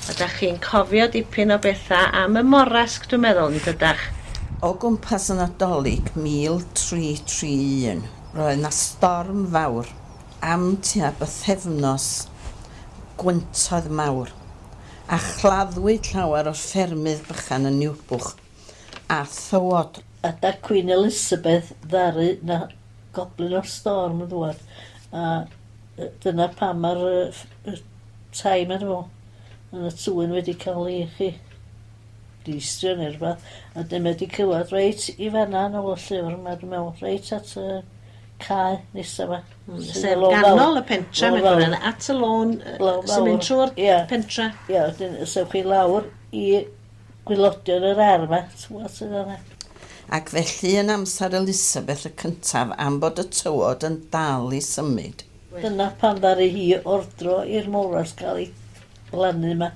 A dach chi'n cofio dipyn o bethau am y Morasg dwi'n meddwl, yn dydach? O gwmpas y Nadolig 1331, roedd 'na storm fawr am tua bythefnos, gwyntoedd mawr, a chladdwyd llawer o'r ffermydd bychan yn Niwbwch a thywod. Adag Queen Elizabeth ddaru 'na goblyn o'r storm yn dŵad a dyna pam ma'r yy tai 'ma dwi me'wl yn y tywyn wedi ca'l 'i chi dinistrio ne' rwbath a 'dyn mae 'di clywad reit i fanna yn ôl y llyfr 'ma dwi me'wl reit at y cae nesa 'ma. Sef ganol y pentra mewn gwirionedd, at y lôn sy'n mynd trwy'r pentra. Ia, wedyn os ewch chi lawr i gwylodion yr ardd 'ma, t'mod sydd yna. Ac felly yn amser Elisabeth y cyntaf am bod y tywod yn dal i symud. Dyna pan ddaru hi ordro i'r moras gael ei blannu 'ma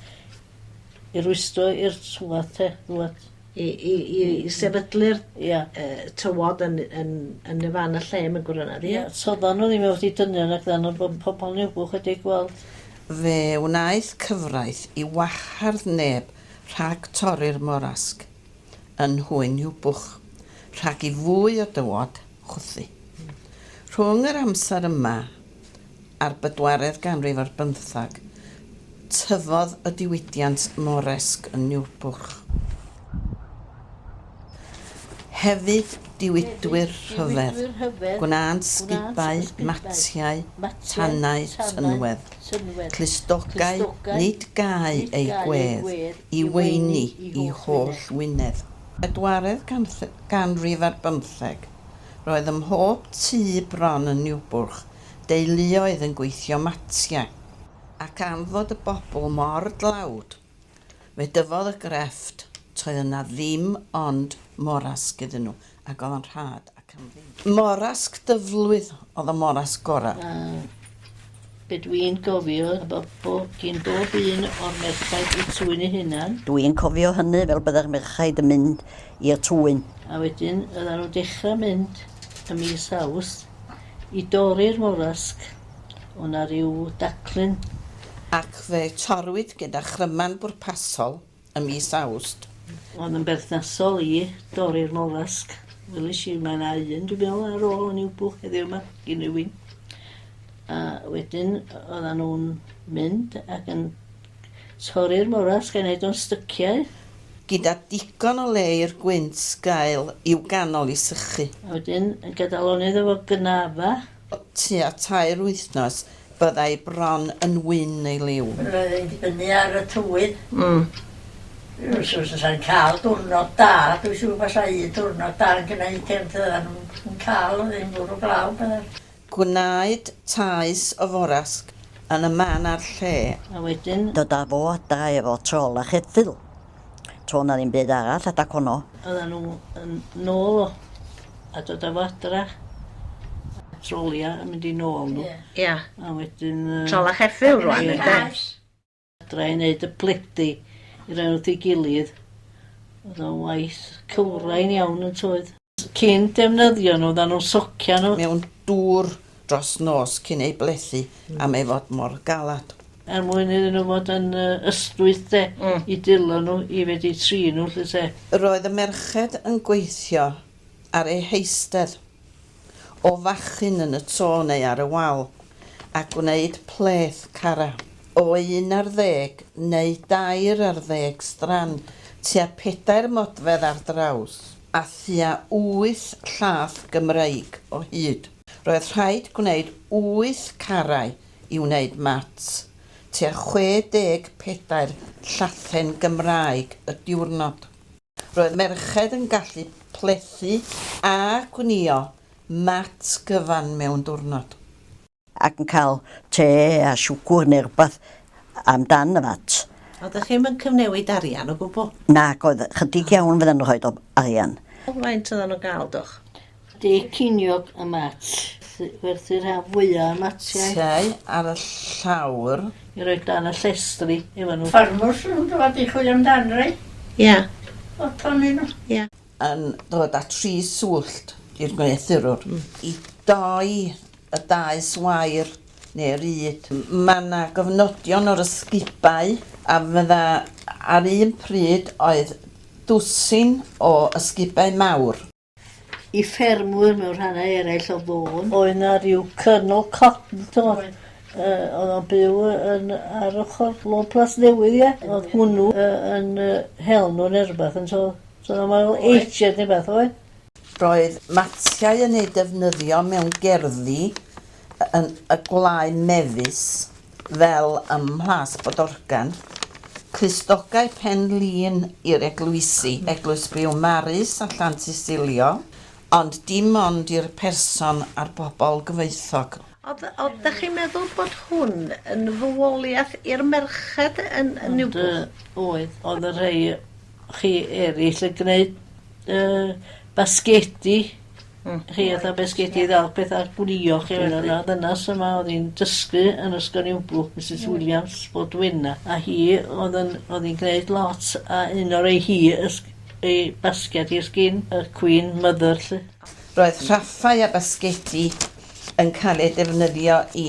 i rwystro i'r tywod te ddwad. I i i sefydlu'r Ia. yy tywod yn yn yn y fan y lle mewn gwirionedd, ie? Ia, toddan nhw ddim wedi dynion ac ddan nhw bod pobl Niwbwch wedi gweld. Fe wnaeth cyfraith i wahardd neb rhag torri'r morasg yn nhwyn Niwbwch, rhag i fwy o dywod chwythu. Rhwng yr amser yma a'r bedwaredd ganrif ar bymtheg, tyfodd y diwydiant moresg yn Niwbwch. Hefyd diwydwyr rhyfedd, gwnânt sgubau, matiau, tanau, tynwedd, clustogau nid gau eu gwedd i weini i holl Wynedd. Bedwaredd ganrif ar bymtheg, roedd ym mhob tŷ bron yn Niwbwrch deuluoedd yn gweithio matiau. Ac am fod y bobl mor dlawd, fe dyfodd y grefft, toedd yna ddim ond morasg iddyn nhw, ac oedd o'n rhad ac am ddim. Morasg dyflwydd oedd y morasg gorau. A be dwi'n gofio efo bob gin bob un o'r merchaid i twyn eu hunan. Dwi'n cofio hynny fel bydde'r merchaid yn mynd i'r twyn. A wedyn oeddan nhw'n dechrau mynd ym mis Awst i dorri'r morasg. O' 'na ryw daclyn. Ac fe torrwyd gyda chryman bwrpasol ym mis Awst. Oedd yn berthnasol i dorri'r morasg. Weles i, mae 'na un dwi'n meddwl ar ôl yn Niwbwch heddiw 'ma gin rywun. A wedyn oeddan nhw'n mynd ac yn torri'r morasg a'i wneud o'n styciau. Gyda digon o le i'r gwynt gael i'w ganol i sychu. A wedyn yn gadael lonydd efo gnafa. Tua tair wythnos byddai bron yn wyn ei liw. Roedd hi'n dibynnu ar y tywydd. Mm. Os fysa'n cael diwrnod da, dwi'n siŵr fasa un diwrnod da yn gwneud hyn, fyddan nhw'n cael, oedd hi'n bwrw glaw byddan. Gwnaed taes o forasg yn y man a'r lle. A wedyn. Dod â fo adra efo trol a cheffyl. To 'na ddim byd arall adag honno. Oeddan nhw yn nôl o a dod â fo adra. Trolia yn mynd i nôl nhw. Ia. A wedyn... Trol a cheffyl rwan ynde? Adra i neud y pledi i roi wrth ei gilydd. Oedd o'n waith cywrain iawn yn toedd. Cyn defnyddio nhw, oeddan nhw'n socio nhw. Mewn dŵr dros nos cyn ei blethu am ei fod mor galad. Er mwyn iddyn nhw fod yn ystwyth de, i dilo nhw, i fedru trin nhw 'lly te. Roedd y merched yn gweithio ar eu heistedd, o fachyn yn y to neu ar y wal, a gwneud pleth cara o un ar ddeg neu dair ar ddeg strand, tua pedair modfedd ar draws, a thua wyth llath Gymreig o hyd. Roedd rhaid gwneud wyth carau i wneud mat, tua 64 llathen Gymraeg y diwrnod. Roedd merched yn gallu plethu a gwnïo mat gyfan mewn diwrnod. Ac yn cael te a siwgwr neu rywbeth amdan y mat. Oeddech chi'm yn cyfnewid arian o gwbl? Nag oedd, chydig iawn fydden nhw'n rhoid o arian. Faint oedden nhw'n gael, dwch? Deg ceiniog y mat. Gwerthu rhan fwya o'r matiau. Matiau ar y llawr. I roi dan y llestri efo nhw. Ffarmwrs yn dwad i chwilio amdan rei. Ia. Lot ohonyn nhw. Ia. Yn dod â thri swllt i'r gwneuthurwr i doi y daes wair neu'r ryd. Mae 'na gofnodion o'r ysgubau. A fydda ar un pryd oedd dwsin o ysgubau mawr. I ffermwyr mewn rhannau eraill o Fôn. Oedd 'na ryw Colonel Cotton t'mod oedd o'n byw yn ar ochr Lôn Plas Newydd ie? Oedd hwnnw yn hel nhw neu rywbeth yn so so oedd o'n fel agent neu beth oedd? Roedd matiau yn eu defnyddio mewn gerddi yn y gwlâu mefus fel ym Mhlas Bodorgan, clustogau pen-lin i'r eglwysi, Eglwys Biwmaris a Llantysilio, ond dim ond i'r person a'r bobl gyfoethog. Oedd, oedd, dach chi'n meddwl bod hwn yn fywoliaeth i'r merched yn yn Niwbwrch? Oedd, oedd y rhei chi eraill yn gwneud basgedi. Chi fatha basgedi i ddal pethau gwnïo chi oedd yna ddynas yma oedd hi'n dysgu yn Ysgol Niwbwrch, Mrs Williams, Bodwenna, a hi oedd yn oedd hi'n gwneud lot a un o'r ei hi ei basged hi sgin y Queen Mother 'lly. Roedd rhaffau a basgedi yn cael eu defnyddio i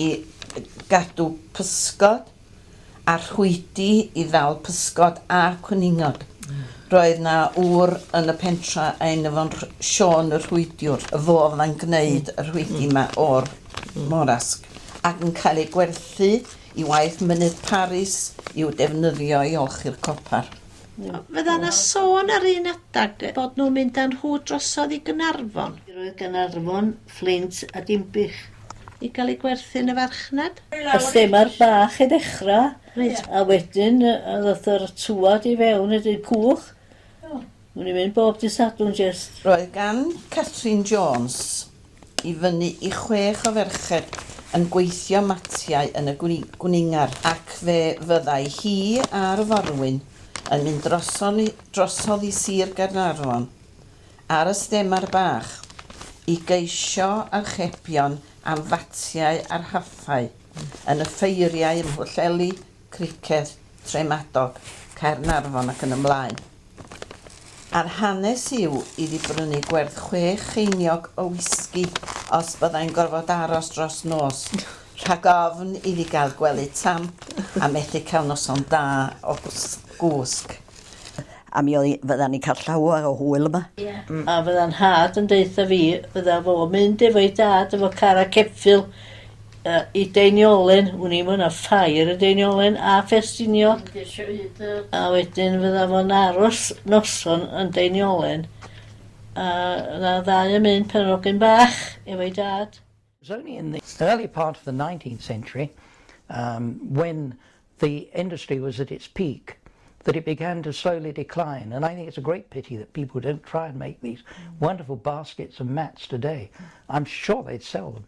gadw pysgod a rhwydi i ddal pysgod a cwningod. Roedd 'na ŵr yn y pentra a'i enw fo'n Siôn y Rhwydiwr. Fo fydda'n gneud y rhwydi 'ma o'r morasg ac yn cael eu gwerthu i waith Mynydd Paris i'w defnyddio i olchi'r copar. Fydda 'na sôn ar un adag bod nhw'n mynd â nhw drosodd i Gaernarfon. Roedd Gaernarfon, Fflint a Dinbych. I gael eu gwerthu yn y farchnad. Y stemar bach i ddechrau. Reit. A wedyn ddoth yr tywod i fewn wedyn cwch. O'n i'n mynd bob dydd Sadwrn jyst. Roedd gan Catrin Jones i fyny i chwech o ferched yn gweithio matiau yn y gwningar ac fe fyddai hi a'r forwyn yn mynd drosodd i Sir Gaernarfon ar y stemar bach i geisio archebion am fatiau a rhaffau yn y ffeiriau ym Mhwllheli, Criced, Tremadog, Caernarfon ac yn y mlaen. A'r hanes yw iddi brynu gwerth 6 cheiniog o wisgi os byddai'n gorfod aros dros nos, rhag ofn iddi gael gwely tamp a methu cael noson da o gwsg. A mi oedd, fydda ni'n cael llawer o hwyl yma. A fydda'n nhad yn deutha fi, fydda fo mynd efo'i dad efo car a ceffyl i Deiniolen, wn i'm yna ffair y Deiniolen a Ffestiniog. A wedyn fydda fo'n aros noson yn Deiniolen. A yna ddau yn mynd pan o'n bach efo'i dad. It was only in the early part of the 19th century, when the industry was at its peak, that it began to slowly decline. And I think it's a great pity that people don't try and make these wonderful baskets and mats today. I'm sure they'd sell them.